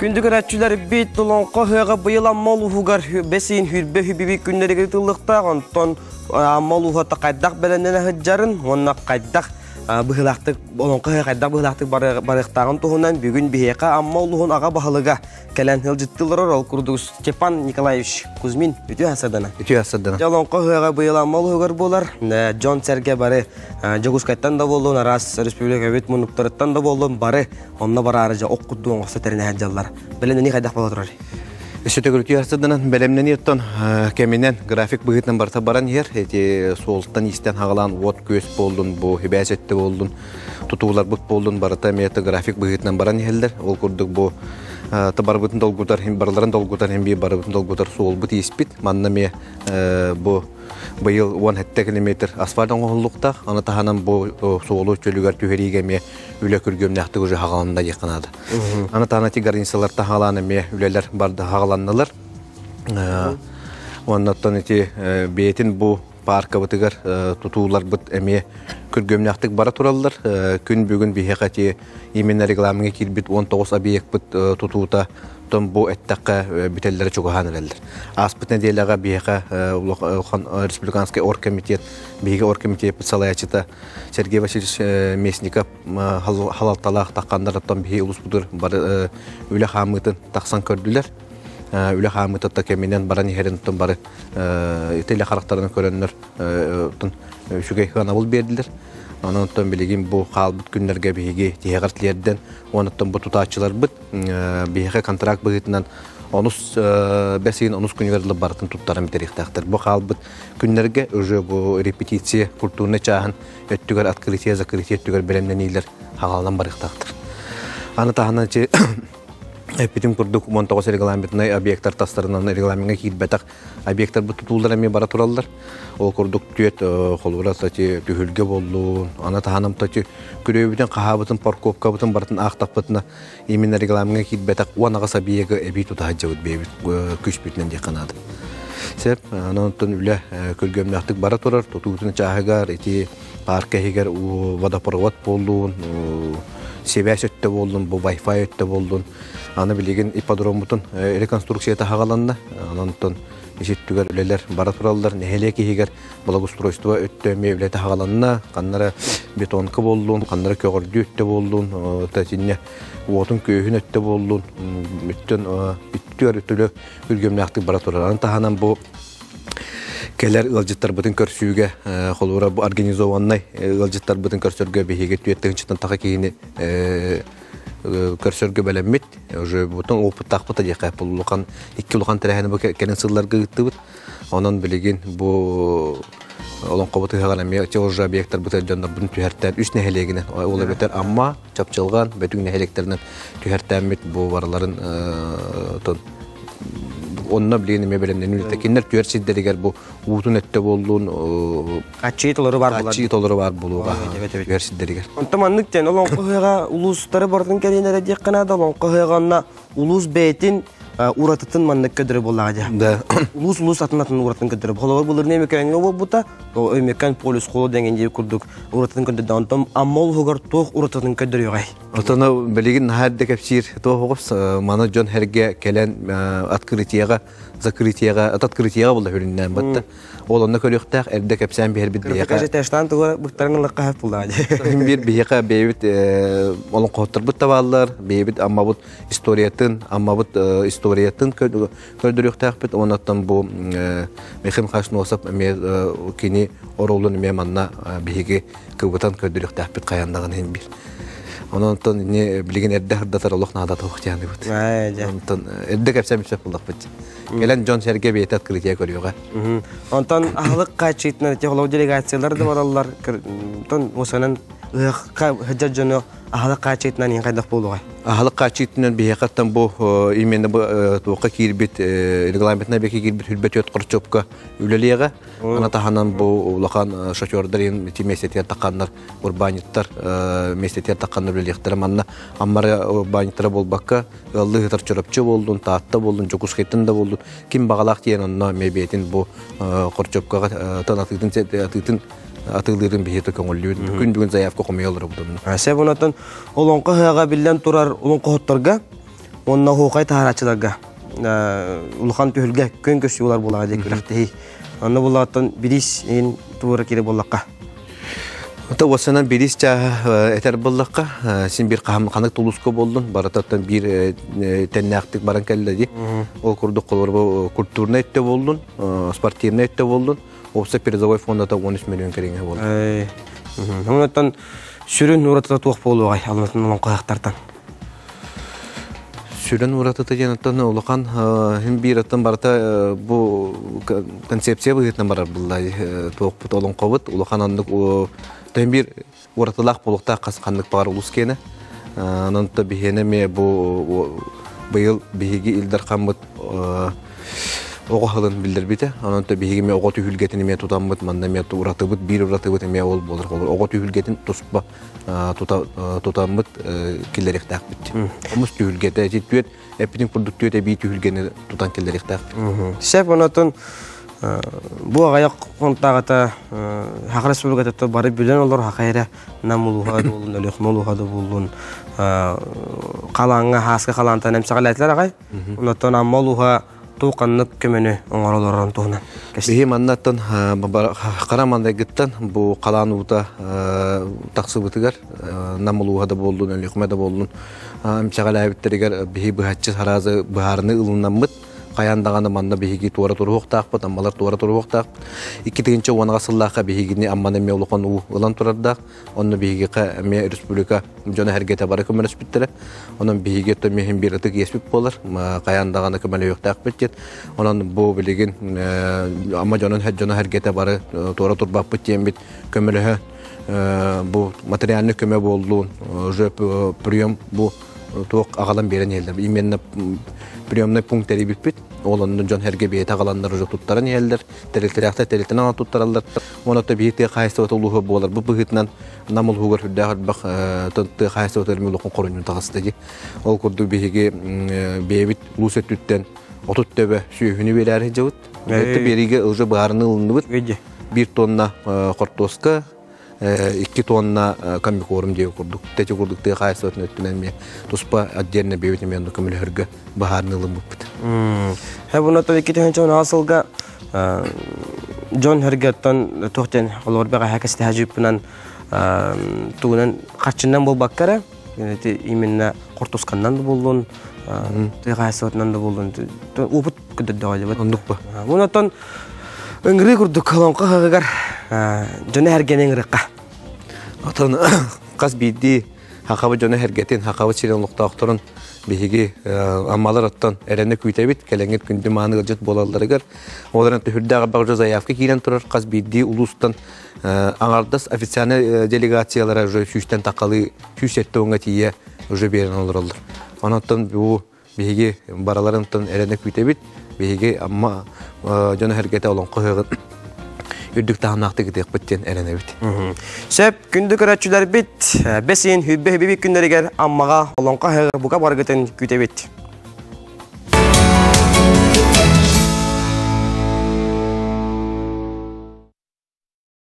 Күндү көрөөччүлэрбит Олоҥхо ыһыаҕа быйыл Амма улууһугар бэсиин хүрбэ хүбүбү күннэригэр ыытыллыахтаах. Онтон Амма улууһа хайдах бэлэмнэнэ сылдьарын уонна хайдах быһыылаахтык олоҥхо ыһыаҕа хайдах быһыылаахтык барыахтааҕын туһунан бүгүн биһиэхэ Амма улууһун аҕа баһылыга кэлэн ыалдьыттыыллар. Ол курдук Степан Николаевич Кузьмин үтүө сардана. Үтүө сардана. Олоҥхо ыһыаҕа быйыл Амма улууһугар буолар. Дьон-сэргэ бары Дьокуускайтан да буоллун, араас республикабыт муннуктарыттан да буоллун, бары Онно бараары дьэ ох курдук оҥосто тэринэ сылдьаллар. Бэлэмнэнии хайдах буола турар? Өссө төгүрүтүү сырданан бэлэмнэнии оттон кэминэн график быһыытынан барыта баран иһэр. Эти суолтан истэн хагалаан уот күөс буоллун, бу хибээс өттө буоллун, тутууларбыт буоллун барыта эмиэ график быһыытынан баран иһэллэр. Ол курдук бу барыбытын долгутар, барыларын долгутар, хим биир барыбытын долгутар суолбут ииспит. Манна эмиэ бу быйыл 17 километр асфальт оҥоһуллуохтаах. Аны таһынан бу суолу чөлүгэр түһэриигэ эмиэ үлэ күргүөмнээхтик уже хаҕаланна диэххэ наада. Аны таһынан ити границалар таһаалаан эмиэ үлэлэр барды хаҕаланнылар. Оннуттан ити бэйэтин бу паркабытыгар тутууларбыт эмиэ күргүөмнээхтик бара тураллар. Күн бүгүн биһиэхэ ити именно регламеҥҥа киирбит 19 объекпыт тутуута тон бу эттэххэ бүтэллэрэ чугаһаан эрэллэр. Ааспыт нэдиэлэҕэ биһиэхэ улахан республиканский оргкомитет биһиги оргкомитеппит салайааччыта Сергей Васильевич Местников халалталаах тахханнар оттон биһи улуспутугар бары үлэ хаамыытын тахсан көрдүлэр. Үлэ хаамыыта кэминэн баран иһэрин оттон бары итилэ харахтарынан көрөннөр оттон үчүгэй сыанабыл биэрдилэр. Онон оттон билигин бу хаалбыт күннэргэ биһиги тиһэҕэр тиэрдэн, оттон бу тутааччыларбыт биһиэхэ контракт быһыытынан онус бэс ыйын онус күнүгэр дылы барытын туттаран бүтэриэхтээхтэр. Бу хаалбыт күннэргэ уже бу репетиция культурнай чааһын өттүгэр открытие закрытие өттүгэр бэлэмнэниилэр хаҕаланан барыахтаахтар. Аны таһынан эппитим курдук 19 регламентнай объектар тастарынан регламентҥа киирбэтэх объектар бу тутуулар эмиэ бара тураллар. Ол курдук түөт холобура тати түһүлгэ боллун, аны таһынан тати күрүөбүтүн, хаһаабытын, парковкабытын барытын аахтахпытына именно регламентҥа киирбэтэх 18 объегы эбии тута сылдьабыт бэйэбит күүспүтүнэн диэххэ наада. Сөп, онон үлэ күргүөмнээхтик бара турар, тутуутун чааһыгар ити парка иһигэр водопровод буоллун, сибээс өттө буоллун, бу Wi-Fi өттө буоллун. Аны билигин ипподроммутун реконструкцията хагаланна. Онон иситтүгэр үлэлэр бара тураллар. Нэһилиэк иһигэр благоустройство өттө эмиэ үлэтэ хагаланна. Ханнара бетонка буоллун, ханнара көҕөрдүү өттө буоллун, тэтинне уотун күөһүн өттө буоллун, өттөн үттүөр өттүлө үргүөмнээхтик бара турар. Аны таһынан бу кэлэр ыалдьыттарбытын көрсүүгэ холуура бу организованнай ыалдьыттарбытын көрсөргө биһиги түөрт тыһыынчаттан таха киһини көрсөргө бэлэммит. Уже бутун опыттаахпыт диэххэ улахан икки улахан тэрээһини бу кэлин сылларга ыыттыбыт. Онон билигин бу олоҥхобут ыһыаҕар эмиэ уже объектарбыт дьоннорбутун түһэртээн үс нэһилиэгинэн ол эбэтэр Амма, Чапчылҕан, Бөтүҥ нэһилиэктэринэн түһэртээммит бу барыларын онно билигин эмиэ бэлэмнэнии үлэтэ. Кинилэр түөр сирдэригэр бу уутун өттө буоллун, Аччыы толору бар буолар. Аччыы толору бар буолуоҕа түөр сирдэригэр. Онтон маннык диэн олоҥхо ыһыаҕа улуустары барытын кэриэн эрэ диэххэ наада. Олоҥхо ыһыаҕа онно улуус бэйэтин уратытын маннык көрдөрөр буоллаҕа дии. Да. Улуус улуус атын атын уратытын көрдөрөр. Холобур былырыын Өймөкөөҥҥө буолбута, Өймөкөөн полюс холо деген диир курдук уратытын көрдөрдө. Онтон Амма улууһугар туох уратытын көрдөрүөҕэй? Отоно билигин наһаа эрдэ кэпсиир туох оҕус маны дьон эргэ кэлэн открытиеҕа закрытиеҕа от открытиеҕа буолла хүрүннээн батта. Ол онно көрүөхтээх эрдэ кэпсээн биһэрбит биһиэхэ. Этажтан туга быктаран ыллахха хөп буллаҕа дии. Биир биһиэхэ бэйэбит олоҥхоһуттарбыт да бааллар, бэйэбит Аммабыт историятын, Аммабыт историятын көрдөрүөхтээхпит. Оннуттан бу Михаил Михайлович Носов эмиэ кини оруолун эмиэ манна биһиги кыбытан көрдөрүөхтээхпит хайаннаҕын иһин биир. Онон оттон ини билигин эрдэ сырдатар олох наада туох дианыбыт. Онтон эрдэ кэпсээн сөп буллахпыт. Кэлэн дьон сэргэ бэйэтэ открытие көрүөҕэ. Онтон аһылык хааччыйтынан технолог делегациялар да бараллар. Онтон осанан ыһыахха сылдьар дьону аһылык хааччыйтынан иһин хайдах буолуоҕай? Аһылык хааччыйтынан биһиэхэттэн бу именно бу туохха киирбит регламентына бэки киирбит хүрбэ түөрт хорчопка үлэлиэҕэ. Аны таһынан бу улахан шофердар ити миэстэтигэр тахханнар урбаанньыттар миэстэтигэр тахханнар үлэлиэхтэрэ. Манна Аммара урбаанньыттара буолбакка ыаллыы сытар Чурапчы буоллун, Таатта буоллун, Дьокуускайтан да буоллун ким баҕалаах диэн онно эмиэ бэйэтин бу хорчопкаҕа тан атыытын атыытын атыылыырын биһиэхэ көҥүллүүр. Күн бүгүн заявка хомуйа олоробут онно. Сөп онотон олоҥхо ыһыаҕа биллэн турар олоҥхоһуттарга. Онно оһуохай таһарааччыларга улахан түһүлгэ күөн көрсүү болар буолаҕа диэн күрэхтэһии. Онно буллаҕыттан бириис иһин туора киирэ буоллахха. Ата уоссанан бириис чааһа этэр буллахха, син бир ханык тулуска боллун, барытаттан биир тэннээхтик баран кэллэ ди. Ол курдук холобур культурнай өттө боллун, спортивнай өттө боллун, уопсай призовой фондата 13 миллион кэриҥэ болду. Онтон сүрүн уратыта туох буолуоҕай алматын олоҥхоһохтартан? Сүрүн уратыта диэн оттон улахан хин биир оттон барыта бу концепция быһыытынан барар булла туохпут олоҥхобут улахан оннук тэн биир уратылаах буолуохтаах хас ханнык баҕар улус киэнэ онон то биһиэнэ эмиэ бу быйыл биһиги Ил Дархаммыт оҕо сылын биллэрбитэ. Онон то биһиги эмиэ оҕо түһүлгэтин эмиэ тутаммыт, манна эмиэ уратыбыт, биир уратыбыт эмиэ ол буолар. Оҕо түһүлгэтин туспа тутаммыт киллэриэхтээхпит. Омус түһүлгэтэ ити түөт эппитин курдук түөт эбии түһүлгэни тутан киллэриэхтээхпит. Сөп, онотун бу аҕыйах хонтааҕыта Саха Республиката бары билэн олор хаха эрэ Нам улууһа да буоллун, Өлүөхүмэ улууһа да буоллун халааҥҥа, хааска халаантан эмсэҕэлээтилэр аҕай. Онотон Амма улууһа туох ханнык көмөнү оҥоролорун туһунан Биһи маннаттан хара мандайгыттан бу халаан уута тахсыбытыгар Нам улууһа да буоллун, Өлүөхүмэ да буоллун эмсэҕэлээбиттэригэр биһи быһаччы саразы быһаарыны ылынаммыт хайаан даҕаны манна биһиги туора туруохтаахпыт, аммалар туора туруохтаахпыт. 2010 сыллаахха биһигини Амманы эмиэ улахан уу ылан турардаах. Онно биһигиэхэ эмиэ республика дьоно эргэтэ бары көмөлөспүттэрэ. Онон биһиги өттө эмиэ биир ытык иэспит буолар. Хайаан даҕаны көмөлөһүөхтээхпит диэн. Онон бу билигин Амма дьонун дьоно эргэтэ бары туора турбаппыт диэммит көмөлөһө бу материальный көмө буоллун, уже прием бу туох аҕалан биэрэн иһэллэр. Именно приемный пункт тэрийбиппит. Ол онно дьон эргэ бэйэтэ аҕаланнар уже туттаран иһэллэр. Тэрилтэлээхтэр тэрилтэнэн аҕалан туттараллар. Уонна биһи тыа хаһаайыстыбата улууһа буолар. Бу быһыытынан Нам улууһугар үрдээх элбэх тыа хаһаайыстыбата өрүмү улахан хорунньун таҕыста дии. Ол курдук биһиги бэйэбит улуус өттүттэн 30 төбө сүөһүнү биэрээри сылдьабыт. Биэриигэ уже быһаарыныы ылынныбыт. Биир тонна хортуоска, 2 тонна комбикорм диэ курдук. Тэти курдук тыа хаһаайыстыбатын өттүнэн эмиэ туспа отдельно бэйэбит эмиэ көмөлөһөргө быһаарыныы ылыммыппыт. Һэ буна то 2016 сылга дьон хөргөттөн туох диэн холобур бэҕэһээ кэстэһэ дьыыппынан тугунан харчынан буолбакка эрэ именно хортусканнан да буоллун тыа хаһаайыстыбатынан да буоллун опыт көрдөрдөҕө Оннук ба. Онтон ыҥырыы курдук олоҥхо ыһыаҕыгар дьону эргэни ыҥырыахха. Отон хас биирдии Хахабы дьоно эргэтин, хахабы сирин олохтоохторун биһиги аммалар оттон эрэнэ күүтэбит, кэлэҥҥит күндү мааны ыалдьыт буолалларыгар. Ол эрэн түһүрдээх элбэх заявка киирэн турар хас биирдии улуустан аҥардас официальнай делегациялара уже сүүстэн тахалыы 170-га тиийэ уже биэрэн олороллор. Онон бу биһиги бараларынтан эрэнэ күүтэбит. Биһиги Амма дьоно эргэтэ олоҥхо ыһыаҕын үрдүк таһымнаахтык ытыахпыт диэн эрэнэбит. Сөп, күндү көрөөччүлэрбит, бэс ыйын хүббэ хүбүбүт күннэригэр Аммаҕа олоҥхо ыһыаҕы бука баргытын күүтэбит.